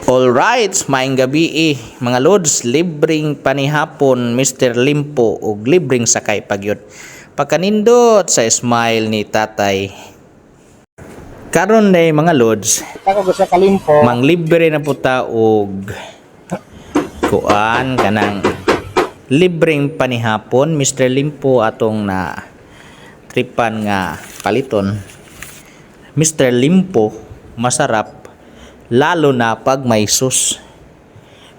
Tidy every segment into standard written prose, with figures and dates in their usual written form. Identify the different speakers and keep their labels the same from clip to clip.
Speaker 1: Alright, maayong gabi eh. Mga lods, libreng panihapon Mr. Limpo ug libreng sakay pagyud. Pagkanindot sa smile ni tatay. Karon na mga lods,
Speaker 2: Ako gusto kalimpo.
Speaker 1: Manglibre na po ta og kuan kanang libreng panihapon Mr. Limpo atong na tripan nga paliton. Mr. Limpo masarap lalo na pag may sus.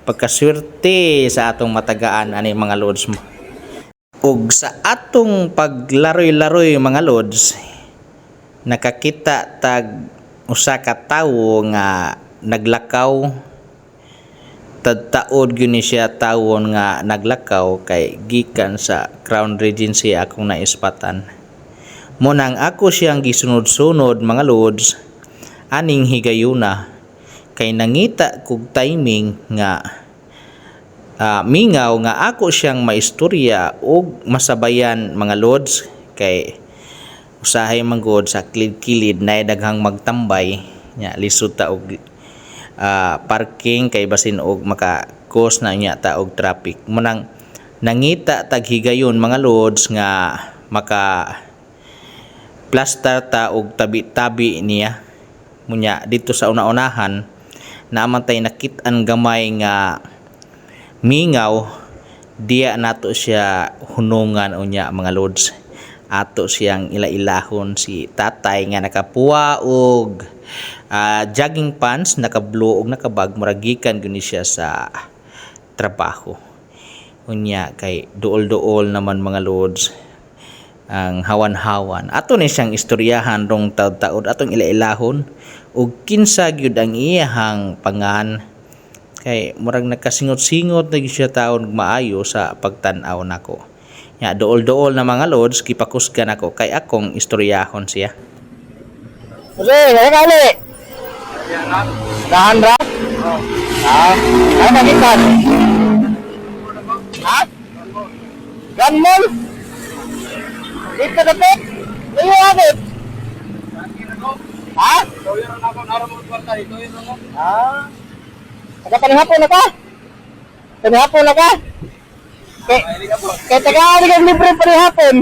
Speaker 1: Pagkaswerte sa atong matagaan ani mga lods mo. Ug sa atong paglaroy-laroy, mga lods, nakakita tag usa ka tawo nga naglakaw. Tadtaod gyud ni siya tawon nga naglakaw kay gikan sa Crown Regency akong naispatan. Mo nang ako siyang gisunod-sunod, mga lods, aning higayuna kay nangita kog timing nga mingaw nga ako siyang maistorya ug masabayan, mga lods, kay usahay man gud sa kilid-kilid na daghang magtambay nya lisod ta og parking kay basin og maka-cause na nya ta og traffic. Mo nang nangita tag higayon, mga lods, nga maka plaster ta og tabi-tabi niya. Munya dito sa una-unahan naaman tay nakit-an gamay nga mingaw, diya nato siya hunungan unya, mga lods. Ato siyang ila-ilahon si tatay nga nakapuwa og jogging pants, naka-blue og nakabag, murag gikan gyud ni siya sa trabaho. Unya kay duol-duol naman, mga lods, ang hawan-hawan. Ato ni siyang istoryahan rong taud-taud, atong ila-ilahon ug kinsa gyud ang iyahang pangan kay murag nagkasingot-singot na gyud siya taon maayo sa pagtan-aw nako. Ya duol-duol na, mga lods, gipakusgan ako kay akong istoryahon siya.
Speaker 2: Jose, kaya kali. Dahan ra? Ah, ano magikan? Ha? Grand Mall? Dito na po? Layo agad. Ha? Ah. Taga panihapon na ka? Panihapon na ka? Kay taga ani kag libre panihapon.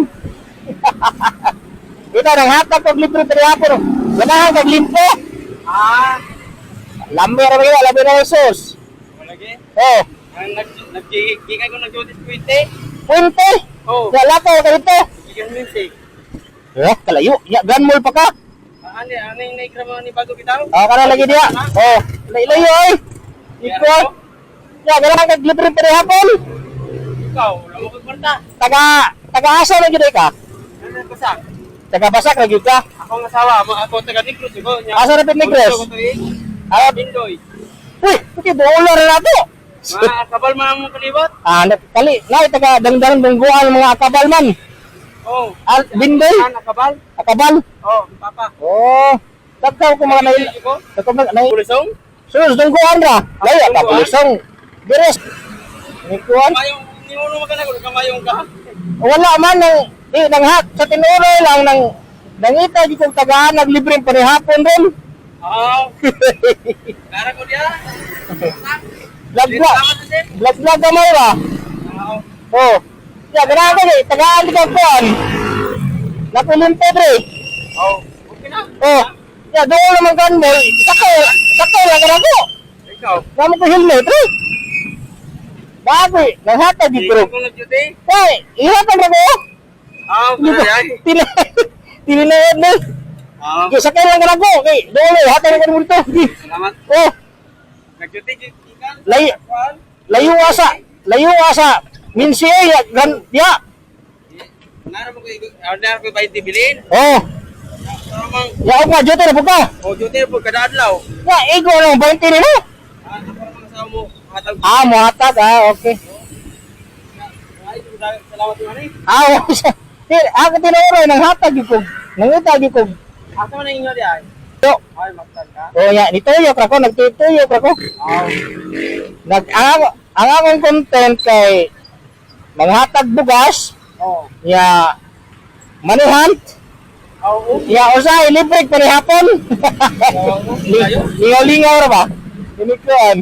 Speaker 2: Dito nang hatag kag libre panihapon. Ganahan kag limpo.
Speaker 3: Ah,
Speaker 2: Lami ra ba, lami ra sus.
Speaker 3: Lagi.
Speaker 2: Oh,
Speaker 3: Ang nag naggigikan ko nag-duty sa Puente.
Speaker 2: Puente.
Speaker 3: Oh,
Speaker 2: Wala ka ka dito.
Speaker 3: gikan minsi.
Speaker 2: Eh, kalayo. Ya, Grand Mall pa ka.
Speaker 3: Ah, ani ani naikra mo ni bago bitaw.
Speaker 2: Ah, kana lagi diya. Oh, layo oy. Ikaw. Ya, ganahan kag libre panihapon.
Speaker 3: Ikaw, wala mo kag kwarta.
Speaker 2: Taga taga asa na gyud ka?
Speaker 3: Ano basak?
Speaker 2: Taga Basak na gyud ka.
Speaker 3: Ako ang asawa, mo ako taga Negros ko.
Speaker 2: Asa na pit Negros? Ah,
Speaker 3: Bindoy.
Speaker 2: uy, okay, buulo ra nato.
Speaker 3: Mga akabal man ang kaliwat.
Speaker 2: Ah, kali, na taga dangdang dungguan mga akabal man.
Speaker 3: Oh.
Speaker 2: Ah, Bindoy,
Speaker 3: An akabal?
Speaker 2: Akabal.
Speaker 3: Oh, papa.
Speaker 2: Oh, dagkaw ko mga nail.
Speaker 3: Ko.
Speaker 2: Dagkaw mga nail.
Speaker 3: Pulisong?
Speaker 2: Sus, dungguan ra. Layo ka
Speaker 3: Dungguan?
Speaker 2: pulisong. Dires. Nikuan.
Speaker 3: Kamayong niuno man ka na kamayong ka.
Speaker 2: Wala man nang di nang hat sa tinuroy lang nang nangita gyud kog tagaan naglibreng panihapon ron.
Speaker 3: Oh. Kara ko diya.
Speaker 2: Vlog vlog.
Speaker 3: Salamat din.
Speaker 2: Vlog vlog gamay ra.
Speaker 3: Oo.
Speaker 2: Oh. Ya, ganahan ka kay tagaan di ka kuan. Napulimpo dre.
Speaker 3: Oh, okay na.
Speaker 2: Oh. Ya, doon naman kan mo. Sakay, sakay lang ka ko.
Speaker 3: Ikaw.
Speaker 2: Kamo ko helmet dre. Bago, nanghatag gyud
Speaker 3: Ikaw
Speaker 2: ko.
Speaker 3: kung nag-duty?
Speaker 2: Hoy, ihatag ra ko.
Speaker 3: Ah,
Speaker 2: Di ba?
Speaker 3: ay.
Speaker 2: Tininood ni.
Speaker 3: Ah,
Speaker 2: Di sakay lang ka ko. Kay doon hatag ra ko mo dito. Di.
Speaker 3: Salamat.
Speaker 2: Oh,
Speaker 3: Nag-duty gikan.
Speaker 2: Layo. Layo asa. Layo asa. Minsi ya gan ya.
Speaker 3: Nara mo ko nara ko 20 bilin.
Speaker 2: Oh,
Speaker 3: Pero mang
Speaker 2: ya og nga duty na po ka.
Speaker 3: o duty po kada adlaw.
Speaker 2: Ya igo nang 20 nimo.
Speaker 3: Ah, ako ra mga asawa mo hatag.
Speaker 2: Ah, mohatag ah, okay.
Speaker 3: Ay, salamat man eh.
Speaker 2: Ah, di, ako tinuroy nang hatag gyud ko. Nangita gyud ko.
Speaker 3: Asa man ang inyo di ay?
Speaker 2: Yo.
Speaker 3: Ay, magtan ka.
Speaker 2: Oh ya, nituyok ra ko, nagtutuyok ra ko.
Speaker 3: Ah,
Speaker 2: Nag ang akong content kay manghatag bugas,
Speaker 3: oh.
Speaker 2: ya money hunt,
Speaker 3: Oo.
Speaker 2: ya usahay libre panihapon.
Speaker 3: Oo, kayo.
Speaker 2: Lingaw-lingaw ra ba? Inikuan.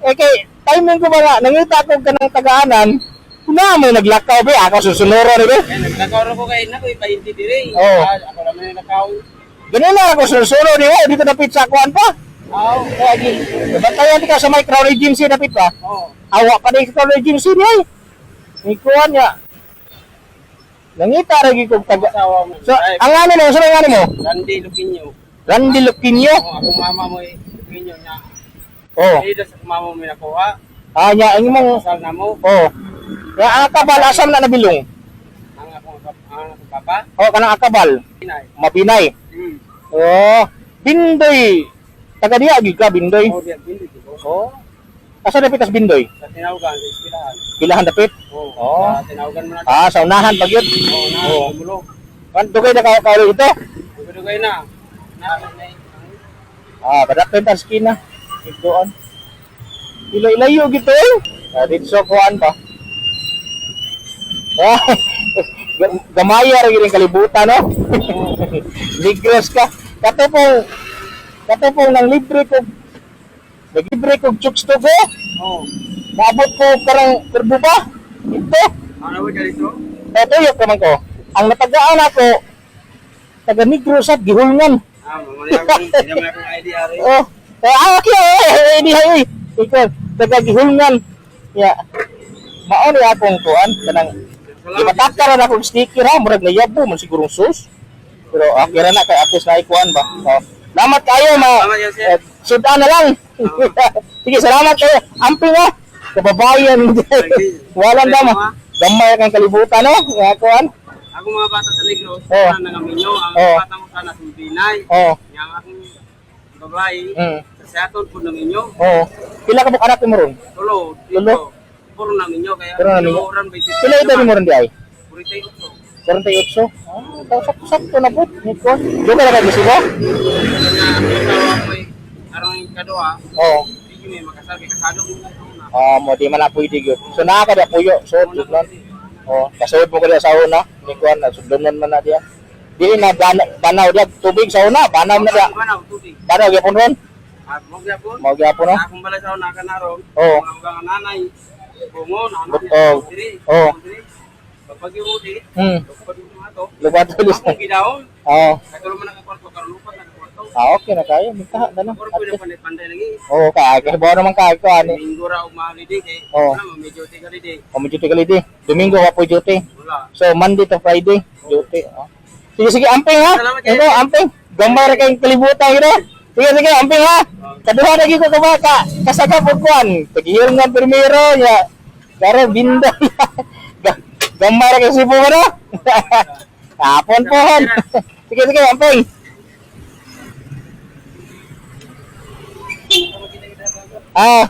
Speaker 2: Eh kay timing ko ba nga nangita ko kanang tagaanan. Na may naglakaw ba ako susunoro ni ba.
Speaker 3: Kaya naglakaw ra ko kay na ko 20 dire.
Speaker 2: Oo.
Speaker 3: Ah, ako naman yung lakaw.
Speaker 2: Ganun lang ako susunoro ni ba dito dapit sa kuan pa.
Speaker 3: Oo.
Speaker 2: Kaya gi bantayan di ka sa may Crown Agency dapit pa.
Speaker 3: Oo.
Speaker 2: Awa pa di sa Crown Agency ni ay. Nikuan niya. Nangita ra gyud kog taga.
Speaker 3: Asawa mo.
Speaker 2: So,
Speaker 3: Ay,
Speaker 2: ang ano mo, sa ang ano mo?
Speaker 3: Randy Luquinho.
Speaker 2: Randy Luquinho.
Speaker 3: Oo, akong mama mo eh, Luquinho niya.
Speaker 2: Oh.
Speaker 3: Ay, sa akong mama mo may nakuha.
Speaker 2: Ah, nya ang imong
Speaker 3: Kasal na mo.
Speaker 2: oh. Ya ang akabal asam na nabilong.
Speaker 3: Ang akong papa.
Speaker 2: Oh, kanang akabal,
Speaker 3: Inay.
Speaker 2: mabinay. Oh, Bindoy. Taga diya gyud ka Bindoy.
Speaker 3: Oh, diyan hindi ko.
Speaker 2: Oh. Asa dapit tas Bindoy?
Speaker 3: Sa tinawgan sa iskilahan.
Speaker 2: Kilahan dapit?
Speaker 3: Oo.
Speaker 2: Oh.
Speaker 3: Sa tinawagan mo na.
Speaker 2: Ah, sa unahan pag yun.
Speaker 3: Oo, na.
Speaker 2: Oo.
Speaker 3: Tumulo.
Speaker 2: Kan dugay na ka kauli ito.
Speaker 3: Dugay na. Na, na.
Speaker 2: Ah, kadapit ang skina. Itoan. Ilo-ilayo gito eh. Ah, dito kuan pa. Ah, gamaya ra gyud ang kalibutan no. Negros ka. Kato po nang libre ko. Naglibre ko chooks to go.
Speaker 3: Oo.
Speaker 2: Maabot ko karang turbo ba? Ito.
Speaker 3: Ano ba dito?
Speaker 2: Eh, tuyok naman ko. Ang natagaan ako, taga Negros at gihulngan.
Speaker 3: Ah, mamaya akong, hindi naman akong ID ari.
Speaker 2: Oh, eh, ah, okay, eh, eh, di hay, ikaw, taga gihulngan. Ya. Mao ni akong kuan kanang gipatakar na akong sticker ha, murag nayabo man sigurong sus. Pero okay ra na kay at least naikuan ba. Oh. Salamat kayo ma.
Speaker 3: Salamat kayo, sir.
Speaker 2: Eh, sudan na lang. Sige, salamat kayo. Amping ha. Kababayan. Walang dama. Gamay kang kalibutan no. Nga kuan.
Speaker 3: Ako mga bata sa Negros,
Speaker 2: Oo.
Speaker 3: sana nangaminyo. Ang
Speaker 2: Oo.
Speaker 3: bata mo sana sa Binay.
Speaker 2: Oh.
Speaker 3: Yang akong babae, sa Seattle po naminyo.
Speaker 2: Oh. Pila ka mo anak mo ron?
Speaker 3: Tulo,
Speaker 2: Tulo?
Speaker 3: dito. Puro naminyo. Kaya
Speaker 2: Puro naminyo.
Speaker 3: Puro ba
Speaker 2: Pila ito ni mo ron di ay?
Speaker 3: 48.
Speaker 2: 48. Ah, sakto-sakto na po. Niko. Doon ka na kayo mo?
Speaker 3: Kaya ang asawa ko ay aron yung kaduha,
Speaker 2: Oo.
Speaker 3: hindi may makasal, kay kasado mo na ito na.
Speaker 2: Ah, mo di man na pwede gyud. So naa ka da puyo. So jud lang. Oh, kasuod mo ko diya sa una. Niko na sudlonon man na diya. Dili na banaw diya tubig sa una, banaw na diya.
Speaker 3: Banaw, tubig.
Speaker 2: Banaw gyapon ron.
Speaker 3: At mo gyapon.
Speaker 2: Mao gyapon no.
Speaker 3: Akong balay sa una ka naron.
Speaker 2: Oo.
Speaker 3: Mga mga nanay. Bungo na ano.
Speaker 2: Oo. Oo.
Speaker 3: Pagpagyo mo di, pagpagyo mo ato.
Speaker 2: Lubat ulit.
Speaker 3: Akong gidahon.
Speaker 2: Oo.
Speaker 3: Katulo man ang kwarto, karon lupat ang kwarto.
Speaker 2: Ah, okay na kayo. Minta na lang.
Speaker 3: Puro pwede panday lagi.
Speaker 2: Oo, kay kay bawo naman kay ko ani.
Speaker 3: Domingo ra og holiday kay.
Speaker 2: Oo.
Speaker 3: Wala man medyo duty holiday.
Speaker 2: O mo duty kalidi. Domingo wa po duty.
Speaker 3: Wala.
Speaker 2: So Monday to Friday duty. Oh. Sige sige, amping ha.
Speaker 3: Salamat kayo.
Speaker 2: Ito, amping. Gamay ra kayong kalibutan gino. Sige sige, amping ha. Kaduha na gyud ko ka ka kasagap og kuan. Tagihil nga primero ya. Kare binda. Gamay ra kay Cebu ba no? Apon pohon. Sige sige, amping. Ah.